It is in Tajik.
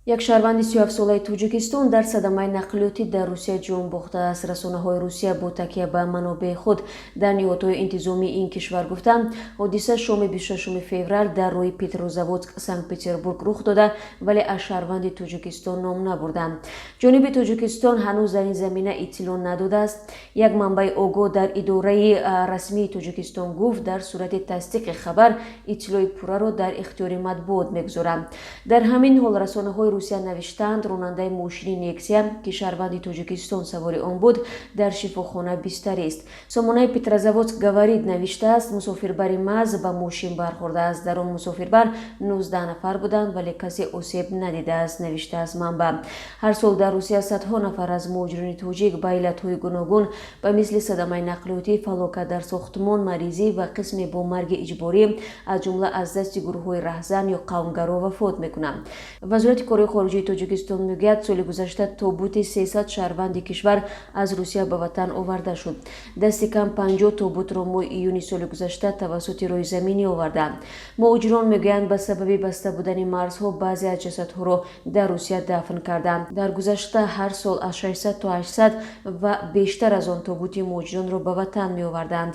Як шаҳрванди 37-солаи Тоҷикистон дар садамаи нақлиётӣ дар Русия ҷон бохтааст. Расонаҳои Русия бо такя ба манобеи худ дар ниҳодҳои интизомии ин кишвар гуфтанд, ҳодиса шоми 26 феврал дар роҳи Петрозаводск Санкт Петербург рух дода, вале аз шаҳрванди Тоҷикистон ном набурданд. Ҷониби Тоҷикистон ҳанӯз дар ин замина иттилоъ надодааст. Як манбаи огоҳ дар идораи расмии Тоҷикистон гуфт, дар сурати тасдиқи хабар иттилои пурраро дар ихтиёри матбуот мегузоранд. Дар ҳамин ҳол расонаҳои Русия навиштаанд, ронандаи мошини Нексия, ки шаҳрванди Тоҷикистон савори он буд, дар шифохона бистарист. Сомонаи «Петрозаводск говорит» навиштааст, мусофирбари МАЗ ба мошин бархӯрдааст. Дар он мусофирбар 19 нафар буданд, вале касе осеб надидааст, навиштааст манбаъ. Ҳар сол дар Русия садҳо нафар аз муҳоҷирони тоҷик ба иллатҳои гуногун, ба мисли садамаи нақлиётӣ, фалокат дар сохтмон, маризӣ ва қисме бо марги иҷборӣ, аз ҷумла аз дасти гурӯҳҳои раҳзан ё қавмгаро, вафот мекунанд. Вазорати корҳои хориҷии Тоҷикистон мегӯяд, соли гузашта тобути 300 шаҳрванди кишвар аз Русия ба ватан оварда шуд. Дасти кам 50 тобутро моҳи июни соли гузашта тавассути роҳи заминӣ оварданд. Муҳоҷирон мегӯянд, ба сабаби баста будани марзҳо баъзе аз ҷасадҳоро дар Русия дафн карданд. Дар гузашта ҳар сол аз 600 то 800 ва бештар аз он тобути муҳоҷиронро ба ватан меоварданд.